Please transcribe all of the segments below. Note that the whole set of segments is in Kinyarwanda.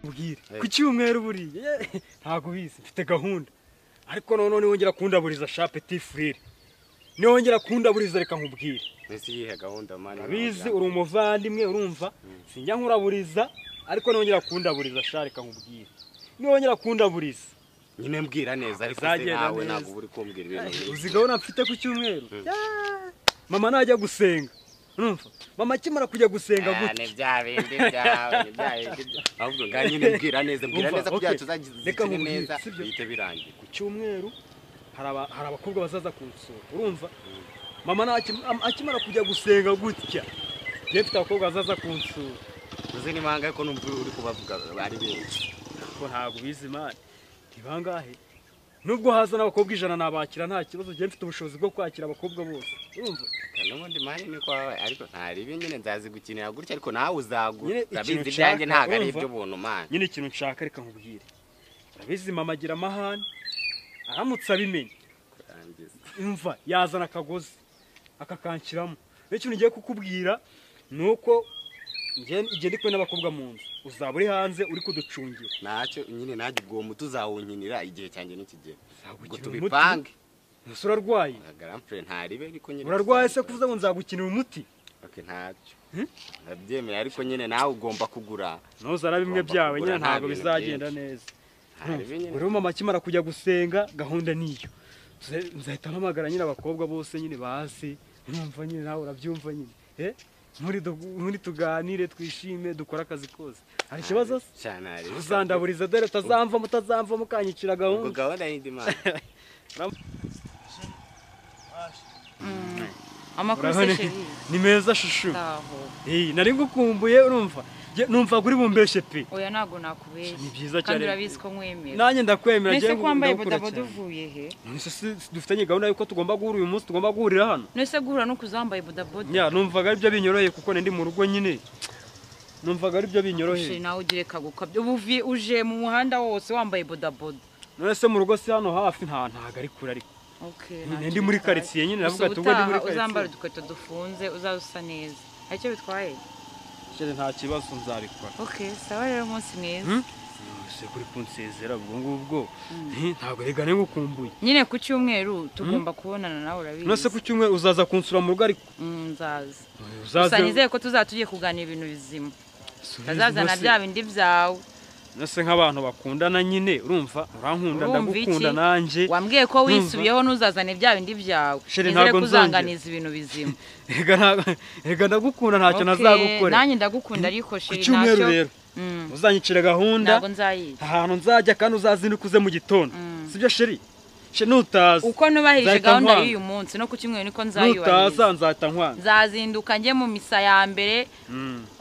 Ubwire ku cyumweru buriye ntago bizi mfite gahunda ariko none niwongera kundaburiza sha petit frère, niwongera kundaburiza reka nkubwire. Ese yihe gahunda man? Abizi uri umuvandimwe urumva sinjya nkuraburiza ariko niwongera kundaburiza sha reka nkubwire, niwongera kundaburiza nyine mbwira neza ariko nawe ntabwo uri kumbwira ibintu. Uzi gahunda mfite ku cyumweru? Mama najya gusenga urumva mama akimara kujya gusenga gutya ni bya bindi byawe ni bya bindi ahubwo nga nyine mbwira neza kugira tuzagizikine neza bihite birangira. Ku cyumweru hari abakobwa bazaza kunsura urumva mama akimara kujya gusenga gutya njye mfite abakobwa bazaza kunsura. Uzi ni manga ko numva uri kubavuga ari benshi ko ntabwo bizi imana ntibangahe nubwo haza n'abakobwa 100 nabakira nta kibazo njye mfite ubushobozi bwo kwakira abakobwa bose urumva. N'ubundi mani ni kwawe ariko ntari nyine nzazi gukinira gutya ariko nawe uzagura urabizi ibyanjye ntago ari ibyo buntu man. Nyine ikintu nshaka reka nkubwire, urabizi mama agira amahane aramutse abimenye imva yazana akagozi akakankiramo. N'ikintu ngiye kukubwira nuko njye igihe ndi kumwe n'abakobwa mu nzu uzaba uri hanze uri kuducungira ntacyo nyine najye ubwo muti uzawunkinira igihe cyanjye nikigera ubwo tubipange. Ese urarwaye? Urarwaye se kuvuze ngo nzagukinira umuti? Okay ntacyo ndabyemeye ariko nyine nawe ugomba kugura ntuzara bimwe byawe nyine ntabwo bizagenda neza. Uri mama akimara kujya gusenga gahunda niyo nzahita mpamagara nyine abakobwa bose nyine bazi numva nyine nawe urabyumva nyine muri tuganire twishime dukora akazi kose. Hari ikibazo se? Uzandaburiza dore utazamva mutazamva mukanyicira gahunda. Ubwo gahunda y'indi mana. Amakuru se chérie ni meza shushu. Nari ngukumbuye urumva numva kuri bumbeshe pe. Oya ntago nakubeshye. Ni byiza cyane. Kandi urabizi ko nkwemera. Nanjye ndakwemera ngiye ngo wambaye bodaboda uvuye he? None dufitanye gahunda yuko tugomba guhura uyu munsi tugomba guhurira hano. None se guhura no kuzambaye bodaboda? Nya numvaga ari byo binyoroheye kuko ndi mu rugo nyine. Numvaga ari byo binyoroheye. Nawe ugire kagukabye ubu uje mu muhanda wose wambaye bodaboda. None se mu rugo si hano hafi nta ntago ari kure ariko. Okay. Ndi muri quartier nyine navuga ati ubwo ndi muri quartier. Uzambara udukweto dufunze uzaza usa neza. Hari icyo bitwaye? Chere nta kibazo nzabikora. Okay, sawa rero umunsi mwiza. Se kuri kunsezera ubwo ngubwo ntago rega ngukumbuye. Nyine ku cyumweru tugomba kubonana nawe urabizi. None se ku cyumweru uzaza kunsura mu rugo ariko? Nzaza. Gusa nizeye ko tuzatugiye kuganira ibintu bizima. Tazazana bya bindi byawe. Nase nk'abantu bakundana nyine urumva urankunda ndagukunda nanje. Wambwiye ko wisubiyeho ntuzazane bya bindi byawe. Nizere ko uzanganiza ibintu bizima. Rega ndagukunda ntacyo nazagukora. Nanjye ndagukunda ariko sheri ntacyo. Rero uzanyicira gahunda. Ntago nzayica. Ahantu nzajya kandi uzazinduka uze mu gitondo. Sibyo sheri? She nutaza. Uko nubahirije gahunda y'uyu munsi no ku cyumweru niko nzayubahiriza. Nutaza nzahita nkwanga. Nzazinduka njye mu misa ya mbere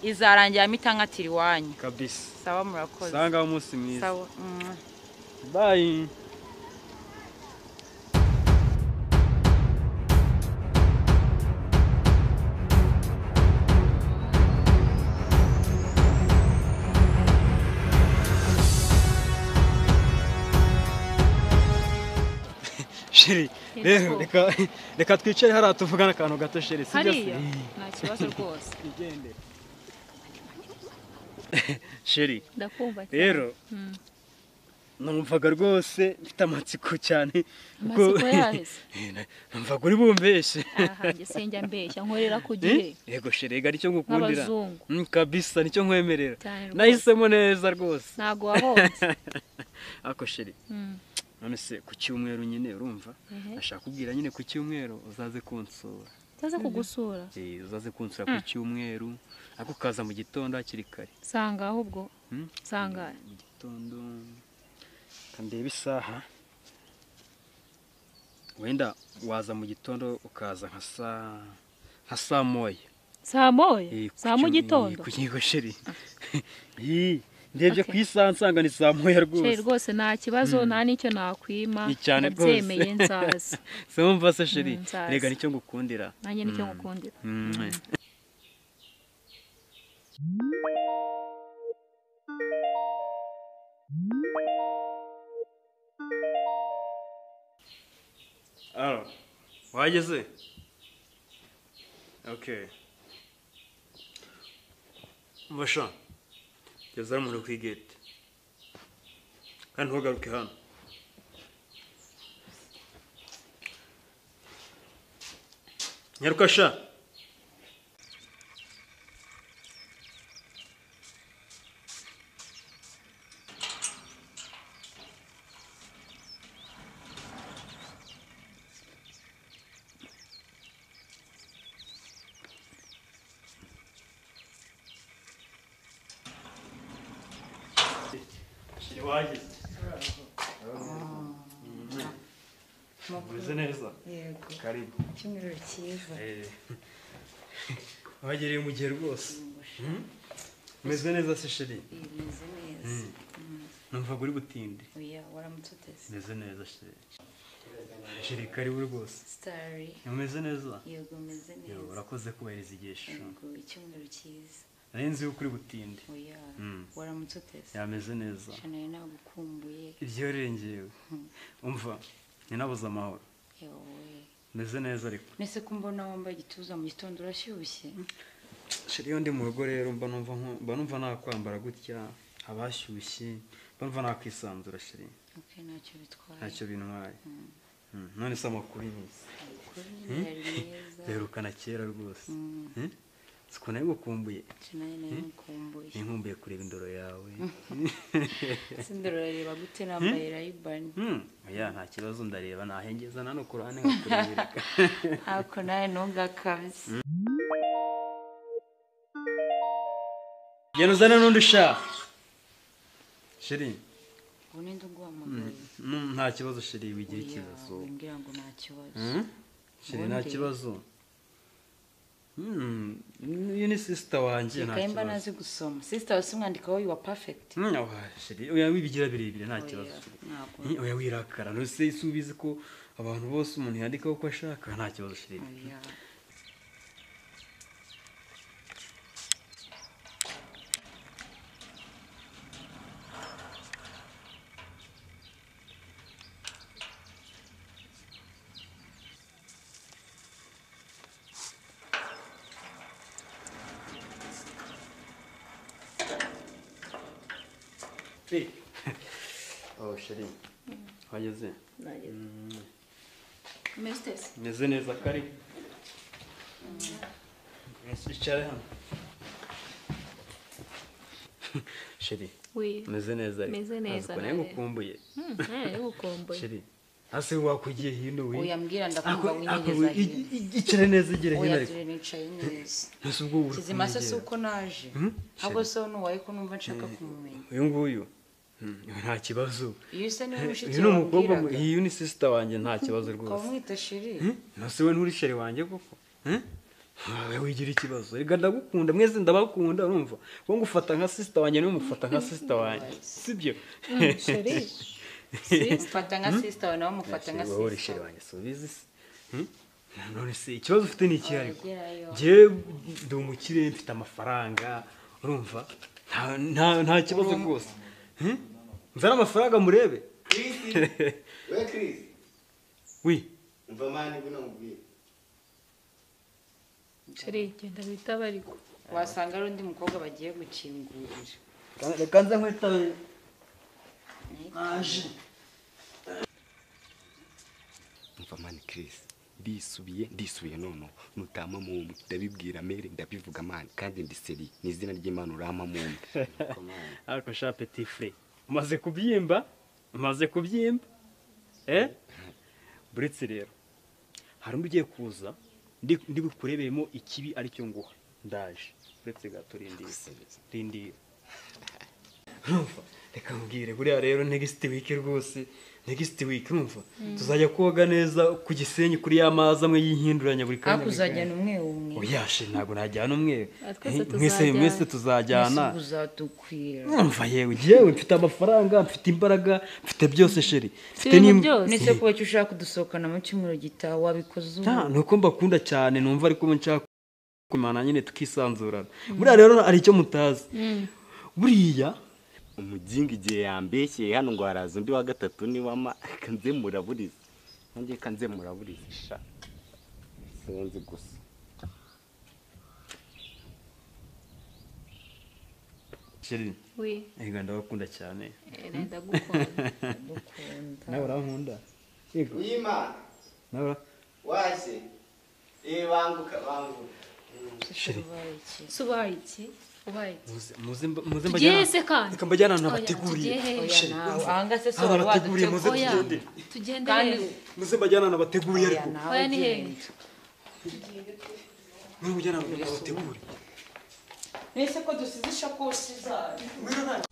izarangira mpita nkatira iwanyu. Kabisa. Sawa murakoze. Sanga umunsi mwiza. Sawa. Bye. Sheri, rero reka twicare hariya tuvugana akantu gato sheri sibyo se? Nta kibazo rwose. Igendere. Sheri, ndakumva cyane. Rero numvaga rwose mfite amatsiko cyane kuko numvaga uri bumbeshe. Aha njye sinjya mbeshya nkorera ku gihe. Yego sheri rega nicyo ngukundira. Kabisa nicyo nkwemerera. Cyane rwose. Nahisemo neza rwose. Ntago wahonze. Ako sheri. None se ku cyumweru nyine urumva ashaka kubwira nyine ku cyumweru uzaze kunsura. Uzaze kugusura? Uzaze kunsura ku cyumweru ako kaza mu gitondo hakiri kare. Sanga ahubwo. Sanga mu gitondo kandeba isaha. Wenda waza mu gitondo ukaza nka saa moya. Saa moya? Saa mu gitondo? Ku kigo sheri. Ndebye ku isaha nsanga ni saa moya rwose. Sheri rwose nta kibazo nta nicyo nakwima. Ndabyemeye nzaza. Sumva se sheri rega nicyo ngukundira. Nanjye nicyo ngukundira. Alo, wageze? Okay. Mbasha. Yazar umuntu ku igate. Kandi ntugaruke hano. Nyaruka sha. Umeze neza? Yego. Karibu. Icyumweru cyiza. Wagereye mu gihe rwose. Umeze neza se chérie? Meze neza. Numva uri butinde. Oya, waramutse uteze. Meze neza chérie. Chérie karibu rwose. Starry. Umeze neza? Yego, meze neza. Yego, urakoze kubahiriza igihe. Yego, icyumweru cyiza. Nari nzi yuko uri butinde. Oya, waramutse uteze. Yameze neza. Shana nagukumbuye. Ibyorengewe. Umva, ninabuze amahoro. Yewe. Meze neza ariko. Nese ko mbona wambaye igituza mu gitondo urashyushye? Chérie iyo ndi mu rugo rero mba numva nakwambara gutya abashyushye, mba numva nakwisanzura chérie. Okay, ntacyo bitwaye. Ntacyo bintwaye. None se amakuru y'iminsi? Amakuru nyine yari meza. Duherukana kera rwose. Siko nayo gukumbuye. Nayo nayo Ninkumbuye kureba indoro yawe. Sindoro urareba gute nambaye Ray-Ban? Oya nta kibazo ndareba nahengeza nano ku ruhande nkakurebera. Ako nawe ntugakabye. Genda uzane n'undi sha. Chérie. Ubu ninde uguhamagaye? Nta kibazo chérie wigira ikibazo. Ngira ngo nta kibazo. Chérie nta kibazo. Uyu ni sister wanjye nta kibazo. Mba nazi gusoma. Sister wase umwandiko wawe wa perfect. Chérie oya wibigira birebire nta kibazo. Oya wirakara. Nose isubize ko abantu bose umuntu yandika uko ashaka nta kibazo chérie. Oya. Oh chérie. Wageze? Nageze. Meze Meze neza kari. Icara hano. Chérie. Oui. Meze neza. Meze neza. Nari ngukumbuye. Nari ngukumbuye. Chérie. Ase wakugiye hino we. Oya mbwira ndakumva winyegeza hino. Icara neza igere hino ariko. Oya nicaye neza. Nase ubwo uri. Kizima se suko naje. Ahubwo so nuwaye ko numva nshaka kumumenya. Uyu nguyu. Nta kibazo. Iyo se ni mushiki wawe. Uyu ni umukobwa, uyu ni sister wanjye nta kibazo rwose. Ko mwita chérie? Nase we nturi chérie wanjye koko. Wewe wigira ikibazo. Rega ndagukunda mwese ndabakunda urumva. Ko ngufata nka sister wanjye niwe mufata nka sister wanjye. Sibyo? Chérie. Mufata nka sister wawe nawe mufata nka sister. Wowe uri chérie wanjye subizi se. None se ikibazo ufite ni iki ariko? Njye ndi umukire mfite amafaranga urumva? Nta kibazo rwose. Nzana amafaranga murebe. Chris. We Chris. Oui. Umva mani ngwino nkubwire. Chérie genda witaba ariko. Wasanga ari undi mukobwa bagiye gukingurira. Reka nze nkwitabe. Aje. Umva mani Chris. Ndisubiye nono nutama mu ndabibwira mere ndabivuga mani kandi ndi seri ni izina ry'Imana urama mu. Ariko sha petit frère umaze kubyimba buretse rero hari undi ugiye kuza ndi bukureberemo ikibi aricyo nguha ndaje buretse gato rindira urumva reka mbwire buriya rero next week rwose next week urumva tuzajya koga neza ku Gisenyi kuri ya mazi amwe yihinduranya buri kanya. Akuzajyana umwe umwe. Oya she ntago najyana umwe. Mwese tuzajyana. Uzadukwira. Urumva yewe jewe mfite amafaranga mfite imbaraga mfite byose chérie. Mfite nese kuba cyo ushaka kudusohokana mu cyumweru gitaha wabikoze ubu. Nuko mbakunda cyane numva ariko nshaka kumana nyine tukisanzurana. Buriya rero ari icyo mutazi. Buriya umuginga igihe yambeshyeye hano ngo haraza undi wa gatatu ni wama kanze muraburiza nanjye kanze muraburiza sha sinzi gusa. Chérie. Oui. Ego ndabakunda cyane. Ndagukunda. Nawe urankunda. Yego. Wima. Nawe waje. Banguka banguka. Chérie. Subaye iki? Ubaye iki? Muze muze mbajyana. Tugeze kandi. Reka mbajyana ahantu bateguriye. Oya nawe ahanga se Ahantu wari bateguriye muze Oya. tugende. Tugende. Kandi Muze mbajyana ahantu bateguriye ariko. Oya ni hehe? Muze mbajyana ahantu bateguriye. Nese ko dusize ishakoshi zayo.